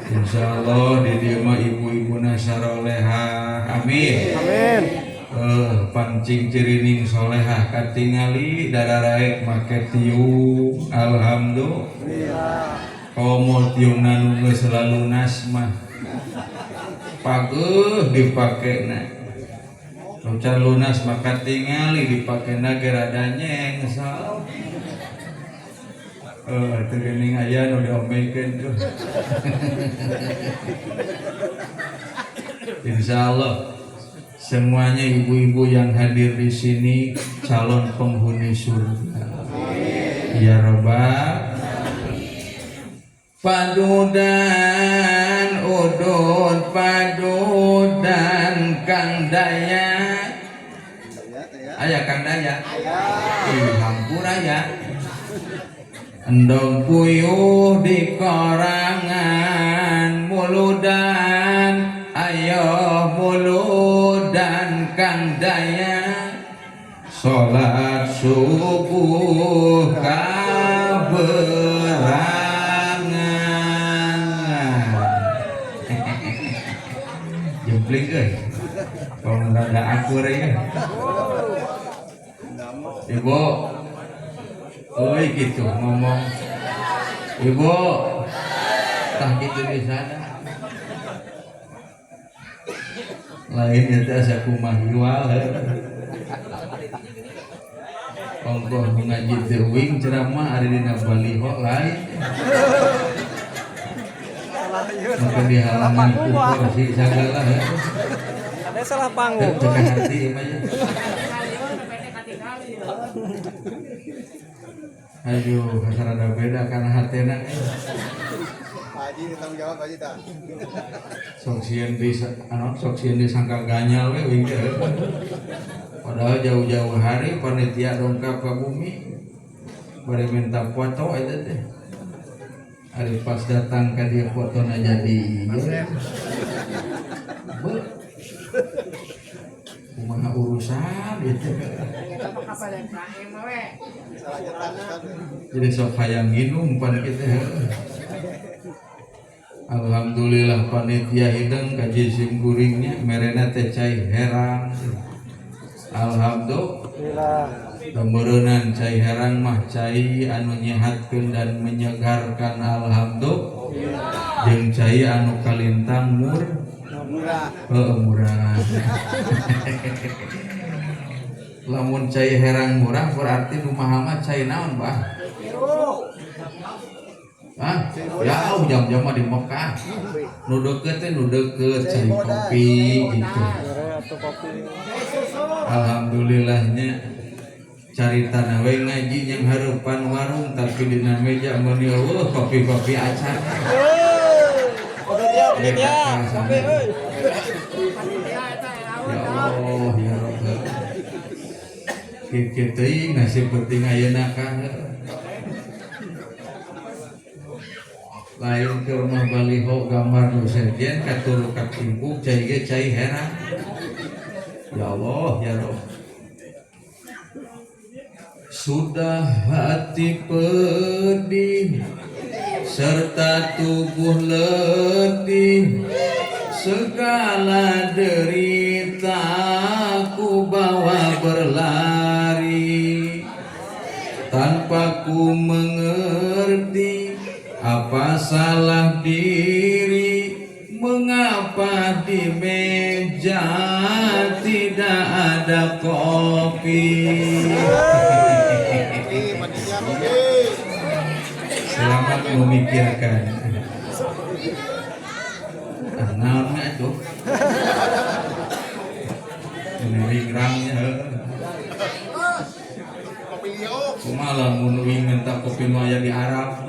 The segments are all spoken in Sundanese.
Insyaallah di dieu mah ibu-ibuna sarolehah. Amin. Amin. Pancing cirining solehah katingali dararaek make tiung. Alhamdulillah. Komo tiungna nu geus lunas mah pageuh dipakena. Nu can lunas mah katingali dipakena ge rada nyengsal. Teu geuning aya nu diomekeun tuh. Insyaallah semuanya ibu-ibu yang hadir di sini calon penghuni surga. Ya Rabbal. Padudan udud padudan Kang Dayat. Aya Kang Dayat. Ih, hampura ya. Endog puyuh di korangan muludan, ayo muludan Kang Dayat. Salat subuh kaberangan. Jempling euy. Tong rada akur ya. Ibu, oi gitu ngomong. Ibu, tah gitu di sana. Lain itu asa kumaha hiwal. Ongkoh ngaji teu uing ceramah ari dina baliho lain. Maka dihalangan ku kursi sagala. Ada salah panggung. Teu hati mah. Aduh, rada beda karena hatena. Pak Haji tanggung jawab Pak Haji tah. Sok sieun di anu sok sieun disangka ganyal we uing teh. Padahal jauh-jauh hari panitia dongkap ka bumi bari minta foto eta teh. Ari pas datang ka dieu fotona jadi ieu. Beuh. Kumaha urusan gitu. Jadi sok hayang nginum pan kitu. Alhamdulillah panitia hideng kaji sim kuringnya merena teh cai herang. Alhamdulillah. Temeureunnan cai herang mah cai anu nyehatkeun dan menyegarkan. Alhamdulillah. Jeung cai anu kalintang murah. Heeh, murah. Lamun cai herang murah berarti nu mahal mah cai naon, Bah? Hah? Jauh jam-jam mah di Mekah. Nu deukeut teh nu deukeut cai kopi gitu. Alhamdulillahnya carita we ngaji yang hareupan warung tapi dina meja meuni eueuh kopi-kopi acan. Panitia, kopi euy. Ya Allah, ya Rabb. Kieu teuing nasib penting ayeuna ka. Lain ke rumah baliho gambar nu sejen katuru katimpuk cai ge cai herang. Ya Allah, ya Rabb. Sudah hati pedih serta tubuh letih, segala derita ku bawa berlari, tanpa ku mengerti apa salah diri, mengapa di meja tidak ada kopi. Selamat memikirkan. Ah, naon atuh? Ringrangnya. Kumaha lamun uing minta kopi nu aya di Arab.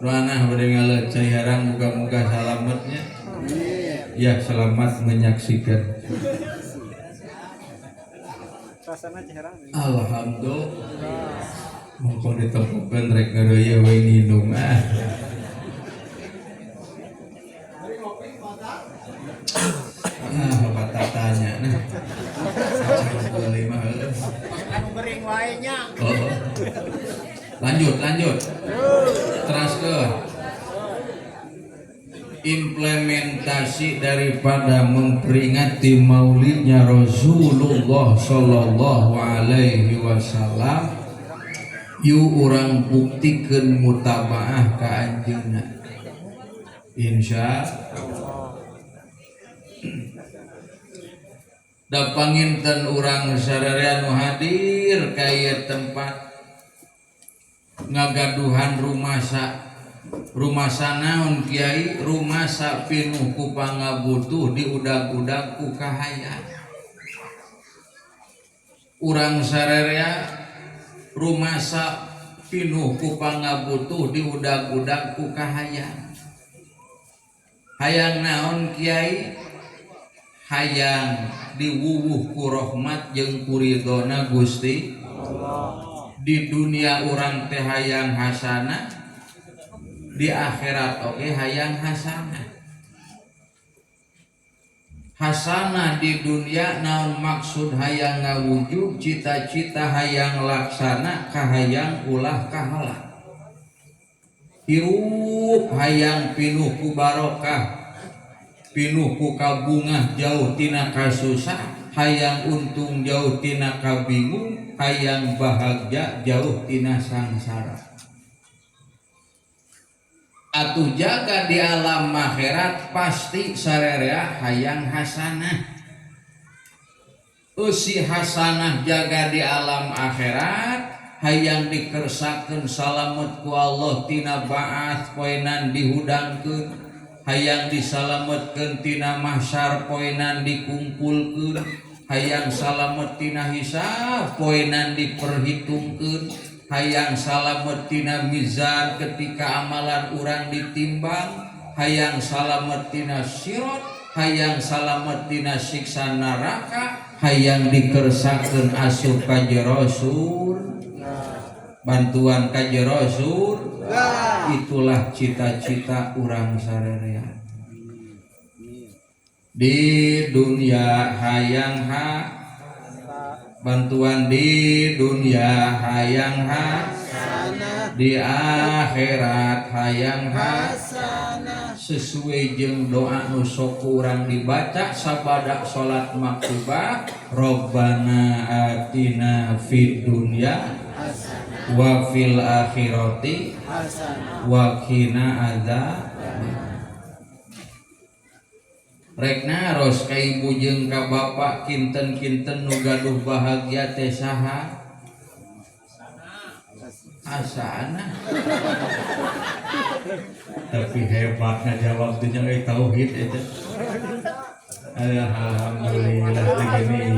Ruanah bade ngaleut cai herang muga-muga salametnya. Ya, selamat menyaksikan. Alhamdulillah. Mumpung ditempukeun rek ngareuyeung we nginum ah. Ah, bapak tatanya nah. Boleh mah. Anu gering wae nya. Oh. Lanjut, lanjut. Teraskeun. Implementasi daripada memperingati maulidnya Rasulullah Shallallahu Alaihi Wasallam, yuk urang buktikan mutabaah ka anjeunna, insya da panginten urang sararea nu hadir ka ieu tempat ngagaduhan rumasa. Rumasa naon kiai? Rumasa pinuh ku pangabutuh, diudag-udag ku kahayang. Urang sararea rumasa pinuh ku pangabutuh, diudag-udag ku kahayang. Hayang naon kiai? Hayang diwuwuh ku rahmat jeung ku ridhona Gusti Allah. Di dunia urang teh hayang hasanah, di akhirat oge hayang hasanah. Hasanah di dunia naon maksud hayang ngawujud cita-cita, hayang laksana kahayang ulah kahala. Hirup hayang pinuh ku barokah, pinuh ku kabungah jauh tina kasusah, hayang untung jauh tina kabingung, hayang bahagia jauh tina sangsara. Atuh jaga di alam akhirat pasti sarerea hayang hasanah. Usi hasanah jaga di alam akhirat, hayang dikersakeun salamet ku Allah tina ba'ats poenan dihudangkeun, hayang disalametkeun tina mahsyar poenan dikumpulkeun, hayang salamet tina hisab poenan diperhitungkeun, hayang salamet tina mizan ketika amalan urang ditimbang, hayang salamet tina sirat, hayang salamet tina siksa neraka, hayang dikersakeun asup ka jero surga, bantuan ka jero surga. Itulah cita-cita urang sarerea di dunia. Hayang ha bantuan di dunia, hayang hasanah di akhirat, hayang hasanah sesuai jeung doa nu sok urang dibaca sabada salat maktubah, Robbana atina fid dunya wa fil akhirati wa qina adzab. Rek naros ka ibu jeung ka bapak, kinten-kinten nu gaduh bahagia teh saha? Asana. Tapi hebat ngajawab teh nya euy, tauhid eta. Alhamdulillah begini.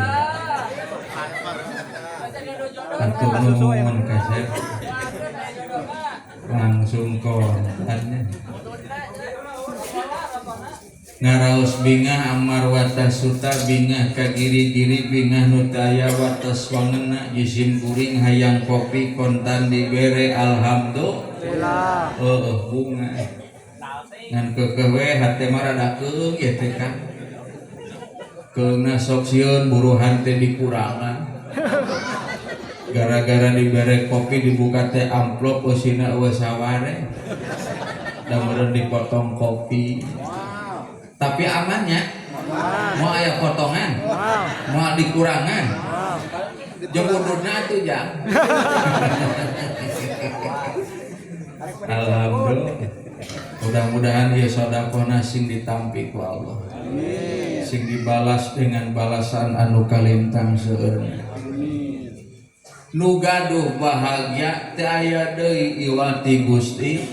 Hatur nuhun kasep. Langsung kontannya. Ngaraos bingah amar watasuta, bingah ka giri-giri, bingah nu teu aya wates wangena, jisim kuring hayang kopi kontan dibere, alhamdulillah. Heueuh bunga ngan keukeuh we hate mah rada keung ieu teh kan. Keungna sok sieun buruhan teh dikurangan. Gara-gara dibere kopi dibuka teh amplop eusina eueuh saware. Da meureun dipotong kopi. Tapi amannya mau aya potongan, mau dikurangan, jeung ududna atuh jang. Alhamdulillah. Mudah-mudahan ieu sedekahna sing ditampi ku Allah. Sing dibalas dengan balasan anu kalintang seueurna. Nu gaduh bahagia teu aya deui iwati Gusti.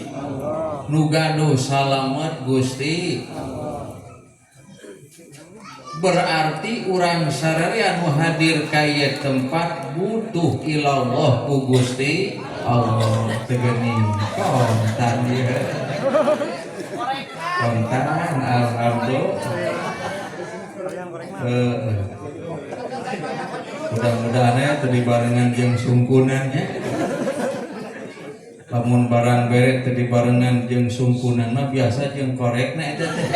Nu gaduh salamet Gusti. Berarti urang sararea nu hadir ka ieu tempat butuh ilallah ku Gusti Allah. Teu geuning kontan ieu. Kontan alhamdulillah. Mudah-mudahan ya teu dibarengan jeung sungkunan nya. Lamun barang bere teu dibarengan jeung sungkunan mah biasa jeung korekna eta teh.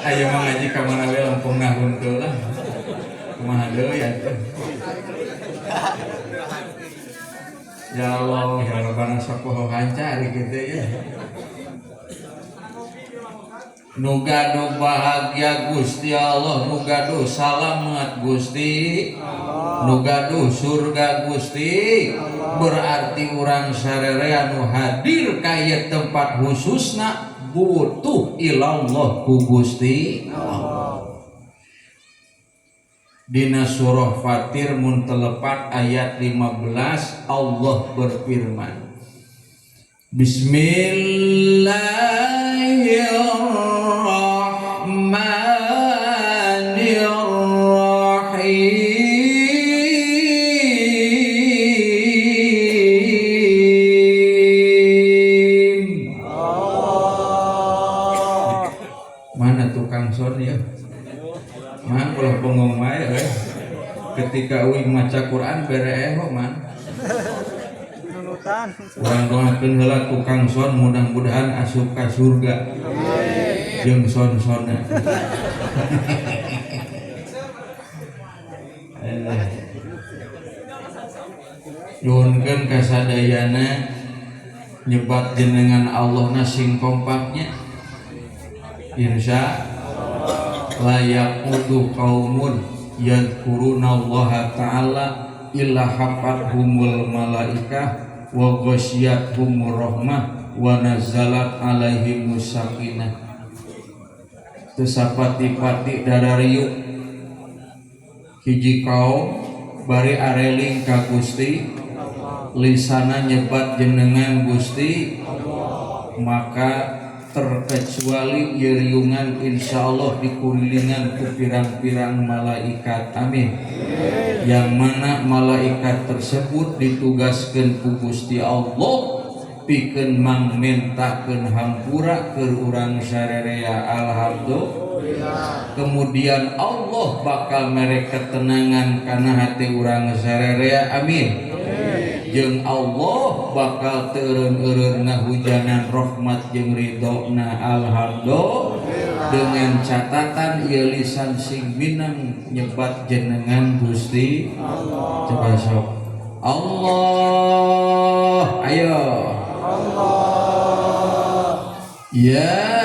Ayo mah ngaji ka mana we lempeng ngahunteul lah. Kumaha deui atuh. Ya Allah, ya Rabbana sok poho hanca ari kitu ya. Nu gaduh bahagia Gusti Allah, nu gaduh salamet Gusti, nu gaduh surga Gusti. Berarti urang sarerea nu hadir ka ieu tempat khususna butuh ilallah ku Gusti Allah. Dina surah Fatir mun telepat ayat 15 Allah berfirman, Bismillahirrahmanirrahim. Allah. Mana tukang son ya? Mang ulah bengong wae euy. Ketika uing maca Quran bere eho man. Nunutan. Urang doakeun heula tukang son mudah-mudahan asup ka surga. Jeung son-sonna. Nyuhunkeun ka sadayana nyebat jenengan Allahna sing kompaknya. Insya la yaqudu qaumun yadhkurunallaha ta'ala illa hafathumul malaikah wa ghasyiyatuhumur rahmah wa nazalat alaihimus sakinah. Teu sapati-pati darariuk hiji kaum bari areling ka Gusti, lisana nyebat jenengan Gusti, maka terkecuali yeriungan insyaallah dikulilingan ku pirang-pirang malaikat. Amin. Yang mana malaikat tersebut ditugaskeun ku Gusti Allah pikeun mangmentakeun hampura keur urang sarerea. Alhamdulillah. Kemudian Allah bakal mere ketenangan kana hati urang sarerea. Amin. Jeung Allah bakal teureun-eureun ngahujanan rahmat jeung ridhona. Alhamdulillah. Dengan catatan ieu lisan sing minang nyebat jenengan Gusti Allah. Coba sok Allah, ayo Allah. Ya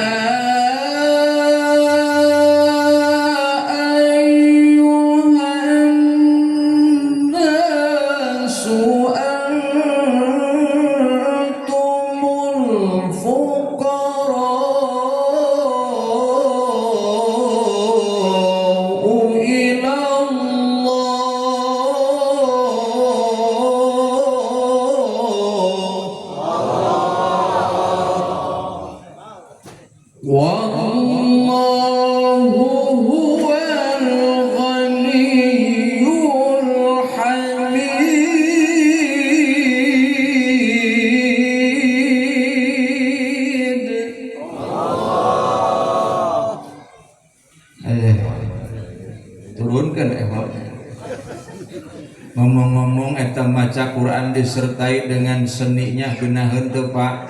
ngomong-ngomong eta maca Quran disertai dengan seninya geunaheun teu Pak?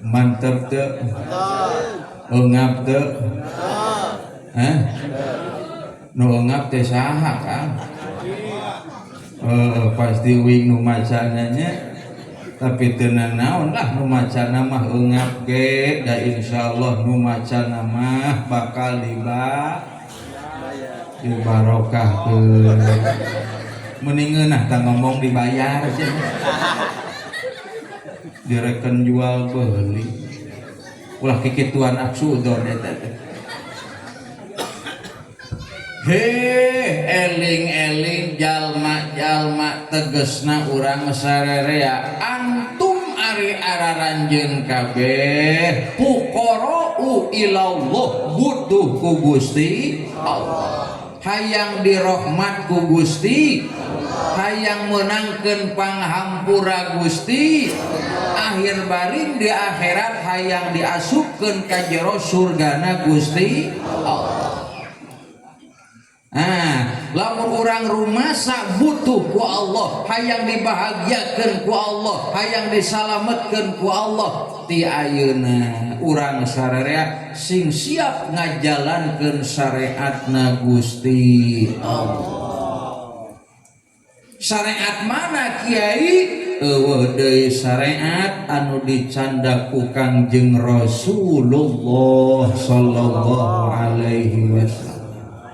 Mantep teu? Eungap teu? Hah? Nu eungap teh saha Kang? Pasti uing nu macana nya, tapi teu nanaon lah nu macana mah eungap ge, da insyaallah nu macana mah bakal dibarokah ke. Mending ngeunah tah ngomong dibayar cenah. Direken jual beli. Ulah kikituan aksudon eta teh. Heh, eling-eling jalma-jalma tegesna urang sarerea antum ari araranjeun kabeh fuqara'u ilallah butuh ku Gusti Allah. Hayang dirahmat ku Gusti, hayang menangkeun panghampura Gusti, akhir baring di akhirat hayang diasupkeun ka jero surgana Gusti Allah. Nah, lamun urang rumasa butuh ku Allah, hayang dibahagiakeun ku Allah, hayang disalametkeun ku Allah, ti ayeuna urang sararea sing siap ngajalankeun syariatna Gusti Allah. Syariat mana, Kiai? Euweuh deui syariat anu dicandak ku Kangjeng Rasulullah sallallahu alaihi wasallam.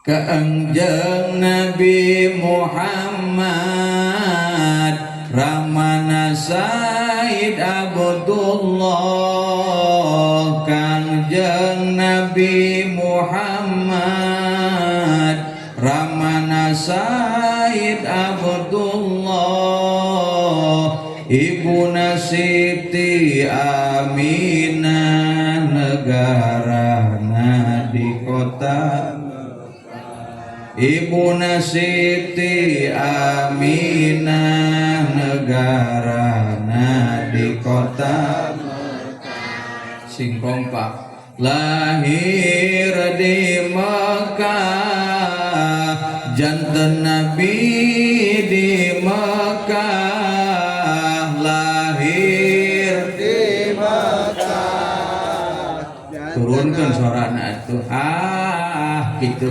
Kangjeng Nabi Muhammad, Ramana Said Abdullah. Kangjeng Nabi Muhammad, Ramana Said Abdullah, Ibuna Siti Aminah, negarana di kota. Ibuna Siti Aminah, negarana di kota. Sing kompak. Lahir di Mekah, janten Nabi di Mekah. Lahir di Mekah. Turunkan suarana itu, ah gitu.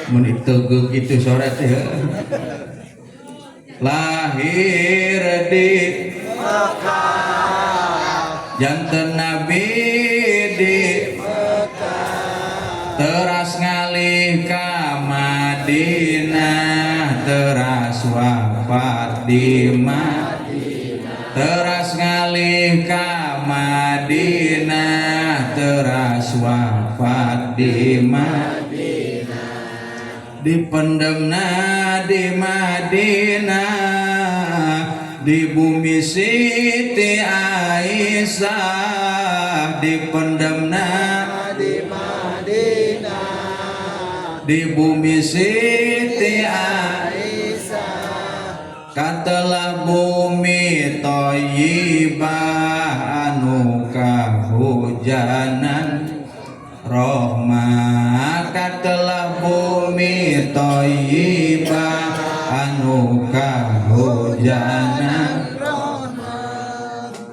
Mun itu gitu suara teh. Lahir di Mekah, janten Nabi di Mekah. Teras ngalih ka Madinah, teras wafat di Madinah. Teras ngalih ka Madinah, teras wafat di Madinah. Dipendemna di Madinah, di bumi Siti Aisyah. Dipendemna di Madinah, di bumi Siti Aisyah. Aisyah. Katelah bumi thayyibah anu kahujanan rohmah. Katelah bumi thayyibah anu kahujanan.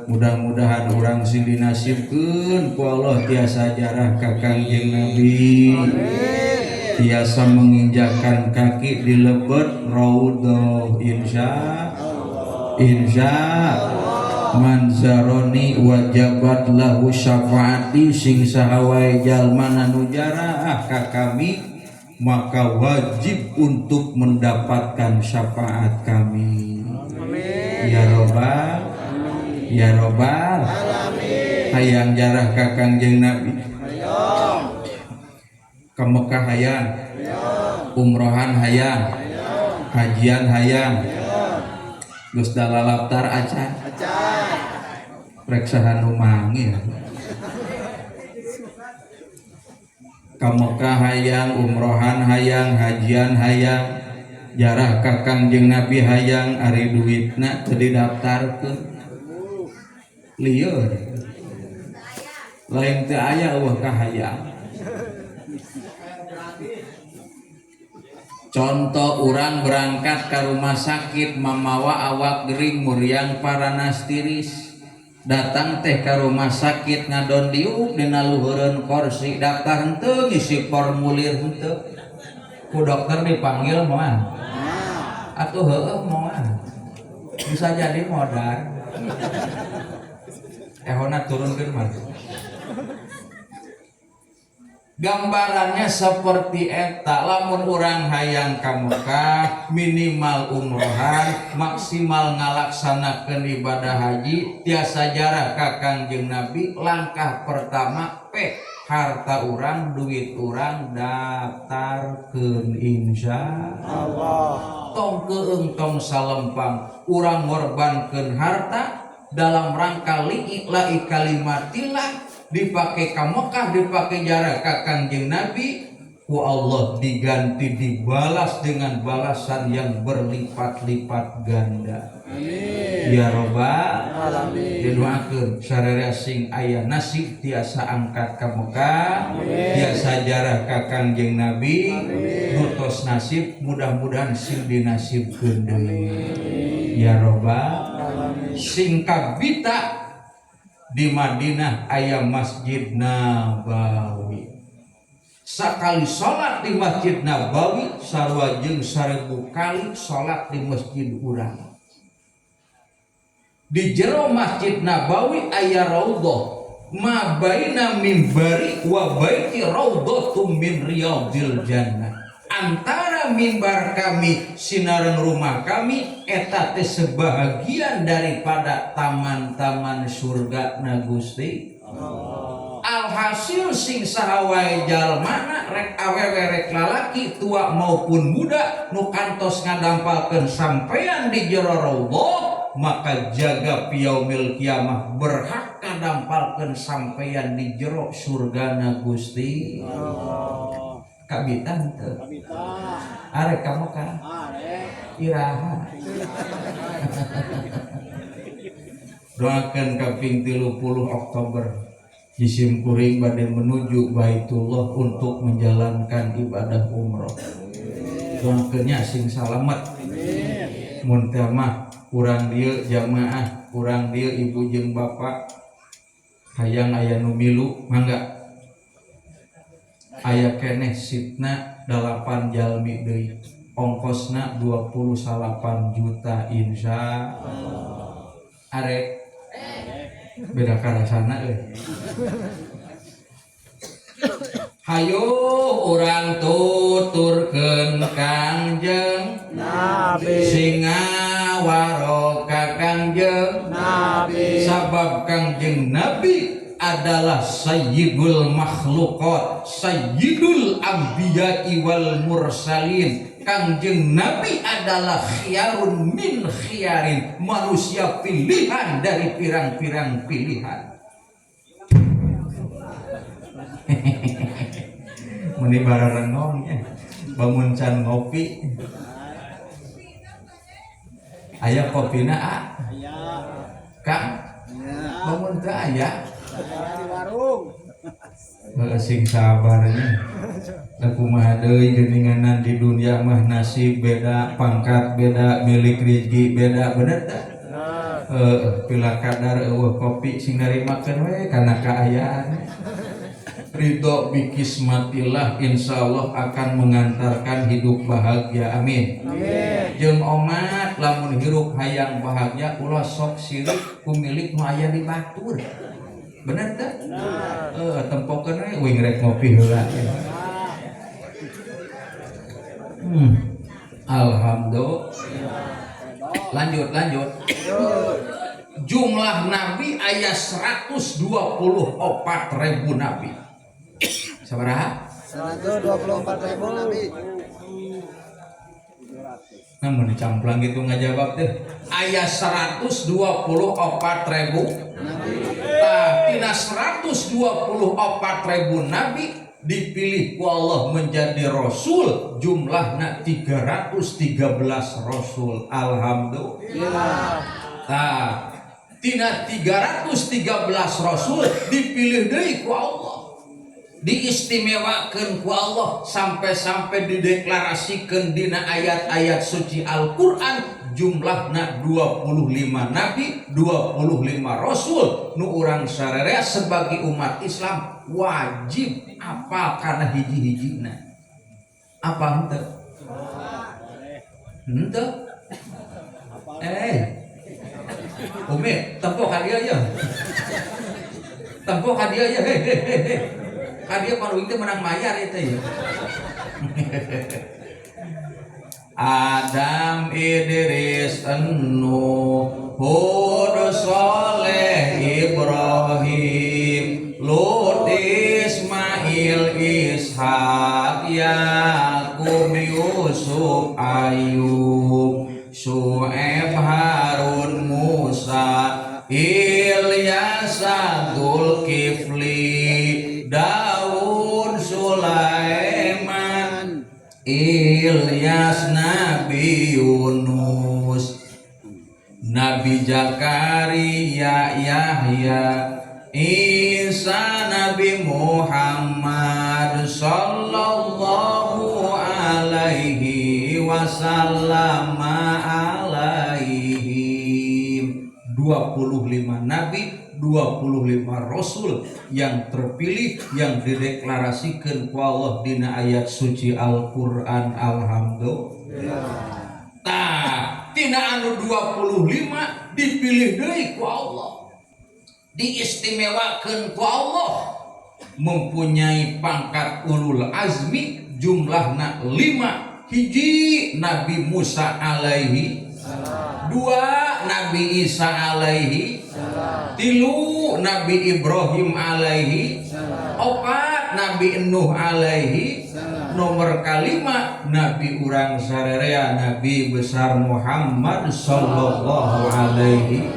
Mudah-mudahan urang sing dinasibkeun ku Allah tiasa jarah ka Kangjeng Nabi, tiasa menginjakan kaki di lebet raudhah, insya insya. Man zaroni wajabat lahu syafaati. Sing saha wae jalma anu jarah ka kami, maka wajib untuk mendapatkan syafaat kami. Amin. Ya robbal, ya robbal. Alamin. Hayang jarah ka Kangjeng Nabi? Hayang. Ke Mekah hayang, umrohan hayang, hajian hayang? Geus dalalaptar acan? Acan. Rek saha nu manggil? Ka Mekah hayang, umrohan hayang, hajian hayang, jarah ka Kangjeng Nabi hayang, ari duitna teu didaftarkeun. Lieur. Lain teu aya, euweuh kahayang. Contoh, orang berangkat ke rumah sakit mamawa awak gering, muriang, paranas tiris. Datang teh ke rumah sakit, ngadon diuk dina luhureun kursi. Daftar henteu, ngisi formulir henteu. Ku dokter dipanggil moal? Atuh heueuh, moal. Bisa jadi modar. Ehona turunkeun mah. Gambarannya seperti eta. Lamun urang hayang ka Mekah, minimal umrohan, maksimal ngalaksanakeun ibadah haji, tiasa jarah ka Kangjeng Nabi, langkah pertama pe harta urang, duit urang daftarkeun, insya Allah. Tong keung, tong salempang. Urang ngorbankeun harta dalam rangka li'i'lai kalimatillah, dipakai ka Mekah, dipakai jarah ka Kangjeng Nabi, ku Allah diganti, dibalas dengan balasan yang berlipat-lipat ganda. Amin. Ya robbal Alamin. Didoakeun sararea sing aya nasib tiasa angkat ka Mekah, tiasa jarah ka Kangjeng Nabi. Nu tos nasib, mudah-mudahan sing dinasibkeun deui. Ya robbal. Sing kabita, di Madinah aya Masjid Nabawi. Sakali salat di Masjid Nabawi sarua jeung 1000 kali salat di masjid urang. Di jero Masjid Nabawi aya raudhah, ma baina mimbari wa baiti raudhatum min riyadil jannah. Antara mimbar kami sinareng rumah kami eta teh sebahagian daripada taman-taman surga na Gusti. Alhasil sing saha wae jalmana, rek awewe rek lalaki, tua maupun muda, nu kantos ngadampalkeun sampean di jero raudhah, maka jaga piyaumil kiamah berhak ngadampalkeun sampean di jero surgana Gusti. Kabitan teu? Kabita. Arek ka Mekah? Arek. Iraha? Doakan kaping 30 Oktober jisim kuring bade menuju Baitullah untuk menjalankan ibadah umroh. Doakeunnya sing salamet. Mun teh mah urang dieu jamaah, urang dieu ibu jeung bapak hayang aya nu milu mangga. Aya keneh sitna 8 jalmi deui. Ongkosna 28 juta insya Allah. Arek beda karasana euy. Hayu urang tuturkeun Kangjeng Nabi. Singawaro ka Kangjeng Nabi. Sabab Kangjeng Nabi adalah sayyidul makhluqat, sayyidul anbiya'i wal mursalin. Kangjeng Nabi adalah khiyarun min khiyarin, manusia pilihan dari pirang-pirang pilihan. Meni bararengong ya, bangun can ngopi. Aya kopina a? Aya. Kang? Bangun teu aya? Aya di warung. Heeh, sing sabarnya. Lah kumaha deui geuninganan di dunia mah nasib beda, pangkat beda, milik rezeki beda, bener teu? Heeh, pila kadar eueuh kopi sing narimakeun we kana kaayaan. Ridho bikismatillah insyaallah akan mengantarkan hidup bahagia, amin. Amin. Jeung omat lamun hirup hayang bahagia ulah sok sirik ku milik nu aya di batur. Bener teu? Heeh, tempokeun we uing rek ngopi heula. Alhamdulillah. Lanjut, lanjut. Jumlah nabi aya 124.000 nabi. Sabaraha? 124.000 nabi. Nah, mun dicamplang gitu ngajawab teh. Aya 124.000 nabi. Tah, tina 124.000 nabi dipilih ku Allah menjadi rasul, jumlahna 313 rasul. Alhamdulillah. Tah, tina 313 rasul dipilih deui ku Allah. Diistimewakeun ku Allah sampai-sampai dideklarasikeun dina ayat-ayat suci Al-Qur'an jumlahna 25 nabi, 25 rasul. Nu urang sararea sebagai umat Islam wajib apal kana hiji-hijina. Apa henteu? Henteu? Umi, tempo ka dieu ye. Tempo ka dieu ye. He he he he. Ka dieu pan uing teh menang mayar ieu teh ye. Adam, Idris, Nuh, Hud, Saleh, Ibrahim, Lut, Ismail, Ishak, Yakub, Yusuf, Ayub, Syu'aib, Harun, Musa, Ilyas, Zulkifli, Daud, Sulaiman, Ilyas, Nabi Yunus, Nabi Zakaria, Yahya, Isa, Nabi Muhammad sallallahu alaihi wasallam alaihim. 25 nabi, 25 25 rasul yang terpilih yang dideklarasikan ku Allah dina ayat suci Al-Qur'an. Alhamdulillah. Tah, tina anu 25 dipilih deui ku Allah, diistimewakeun ku Allah mempunyai pangkat ulul azmi, jumlahna 5. Hiji Nabi Musa alaihi salam, 2 Nabi Isa alaihi salam, 3 Nabi Ibrahim alaihi salam, 4 Nabi Nuh alaihi salam, nomor kelima Nabi urang sarerea Nabi besar Muhammad sallallahu alaihi.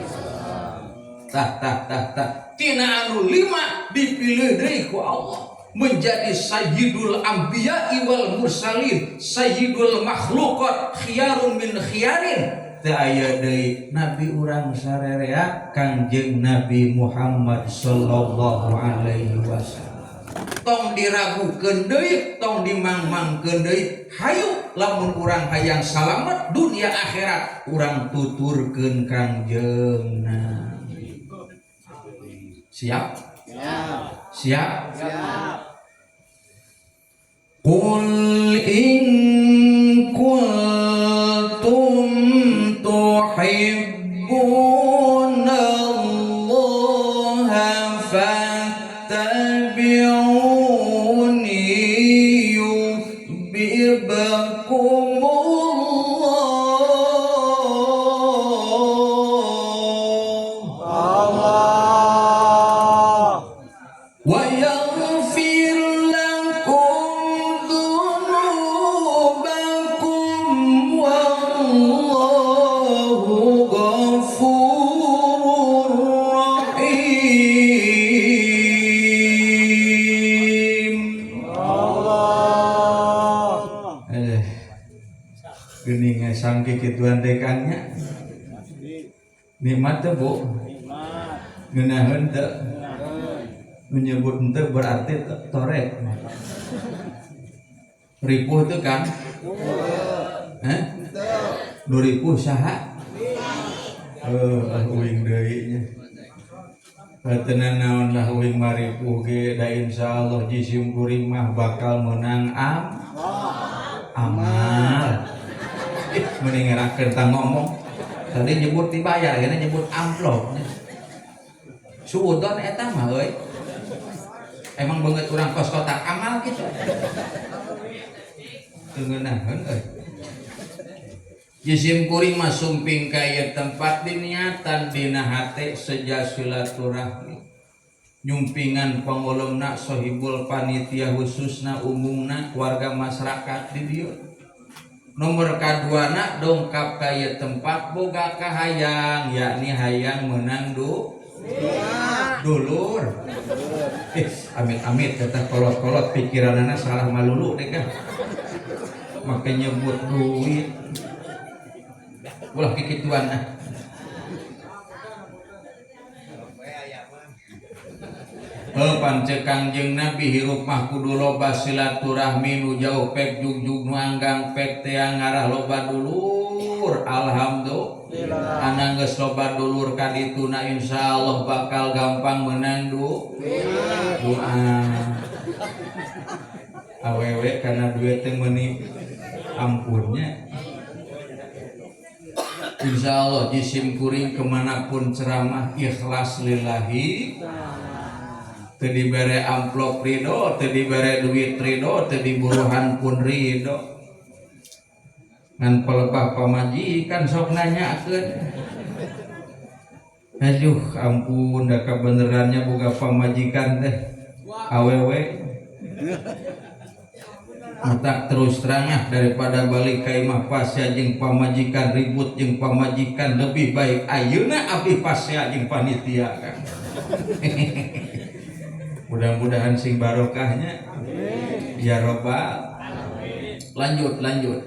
Tah tah tah tah, tina anu 5 dipilih deui ku Allah menjadi sayyidul anbiya'i wal mursalin, sayyidul makhluqat, khiyarun min khiyarin. Teu aya deui nabi urang sarerea Kangjeng Nabi Muhammad sallallahu alaihi wasallam. Tong diragukeun deui, tong dimangmangkeun deui. Hayu lamun urang hayang salamet dunia akhirat, urang tuturkeun Kangjeng Nabi. Siap? Siap. Siap? Siap. Qul in kuntum tuhibbuna Allah fattabi'uni yuhibbukumullah Allah wa yaghfir lakum dzunubakum wallahu ghafurur rahim. Allah. Geuning sangki kituan teh Kang nya. Nikmat teu, Bu? Ngeunaheun teu? Menyebut henteu berarti torek. Ripuh teu, Kang? Hah? Nu ripuh saha? Uing deui nya. Batenan naon lah uing maripuh ge da insyaallah jisim kuring mah bakal menang amal. Ih, mending ngerakeun tang ngomong. Tadi nyebut dibayar, ayeuna nyebut amplop. Suudon eta mah euy. Emang banget urang kos kotak amal gitu. Teu ngeunaheun euy. Jisim kuring mah sumping ka ieu tempat diniatan dina hate seja silaturahmi. Nyumpingan pangolemna sohibul panitia khususna umumna warga masyarakat di dieu. Nomor kaduana dongkap ka ieu tempat boga kahayang, yakni hayang meunang dulur. Amit-amit teteh kolot-kolot pikiranana salah malulu deh kan. Make nyebut duit. Ulah kikituan ah. Pancek Kangjeng Nabi hirup mah kudu loba silaturahmi nu jauh pek jugjug nu anggang pek tea ngarah loba dulur. Alhamdulillah. Anang geus loba dulur ka dituna insyaallah bakal gampang menang doa. Awewe karena duit teh meuni ampunnya. Insyaallah jisim kuring kemanapun ceramah ikhlas lillahi. Teu dibere amplop ridho, teu dibere duit ridho, teu diburuhan pun ridho. Ngan pelebah pamajikan sok nanyakeun. Aduh ampun da kabenerannya boga pamajikan teh awewe. Matak terus terang ah, daripada balik ka imah pasea jeung pamajikan ribut jeung pamajikan lebih baik ayeuna abdi pasea jeung panitia kan. Mudah-mudahan sing barokahnya. Ya robbal. Lanjut lanjut.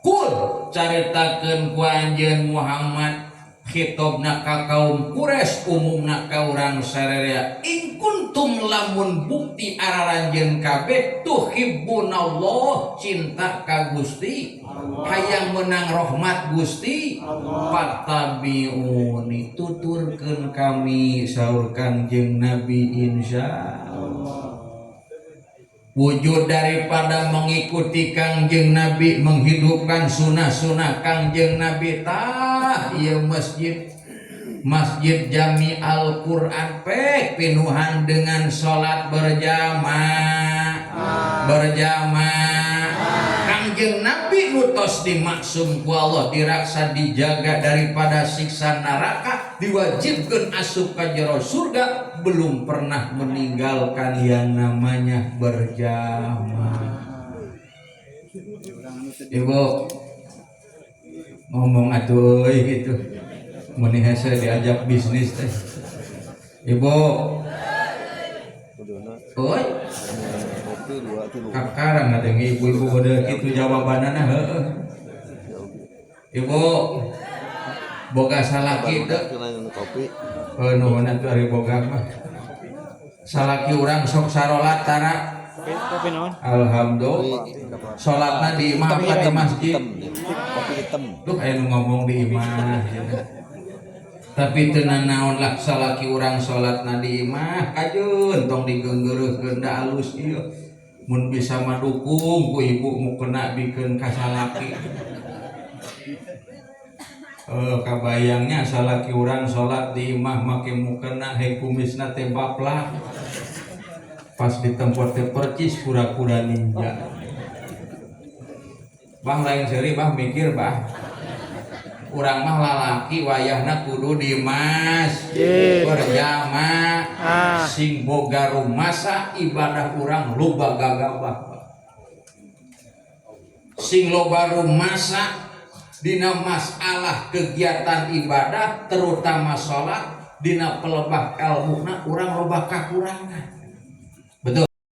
Kul caritakeun ku anjeun Muhammad Khitobna ka kaum Quraisy, umumna ka urang sararea. In kuntum, lamun bukti araranjeun kabeh, tuhibbunallah, cinta ka Gusti, hayang menang rahmat Gusti, fattabi'uni, tuturkeun kami, saur Kangjeng Nabi. Insya wujud daripada mengikuti Kangjeng Nabi, menghidupkan sunnah-sunnah Kangjeng Nabi, tah ieu masjid, Masjid Jami Al-Quran, pek pinuhan dengan sholat berjamaah, berjamaah. Kangjeng Nabi nu tos dimaksum ku Allah, diraksa, dijaga daripada siksa neraka, diwajibkan asup ka jero surga, belum pernah meninggalkan yang namanya berjamaah. Ibu ngomong atuh euy gitu, mun hese diajak bisnis teh. Ibu. Oi. Kopi dua tilu. Kakarang ada yang ibu-ibu model gitu jawabanana, heeh. Ibu boga salaki teu? Kopi. Oh, nuhun atuh ari boga mah. Salaki urang sok sarolat tara? Kopi, kopi naon? Alhamdulillah. Salatna di imah apa di masjid? Hitam, kopi hitam. Duh, aya nu ngomong di imah. Tapi teu naon lah, salaki urang salatna di imah kajeun tong digeunggeureuhkeun, da alus ieu. Mun bisa mah dukung ku ibu mukena, bikeun ka salaki. Eh, kabayangnya salaki urang salat di imah make mukena, hei, kumisna teh baplak. Pas di tempat teh percis kura-kura ninja. Bah, lain seuri, bah, mikir, bah. Urang mah lalaki wayahna kudu di masjid berjamaah, sing boga rumasa ibadah urang loba gagabah, sing loba rumasa dina masalah kegiatan ibadah, terutama sholat. Dina pelebah ilmuna urang loba kakurangan.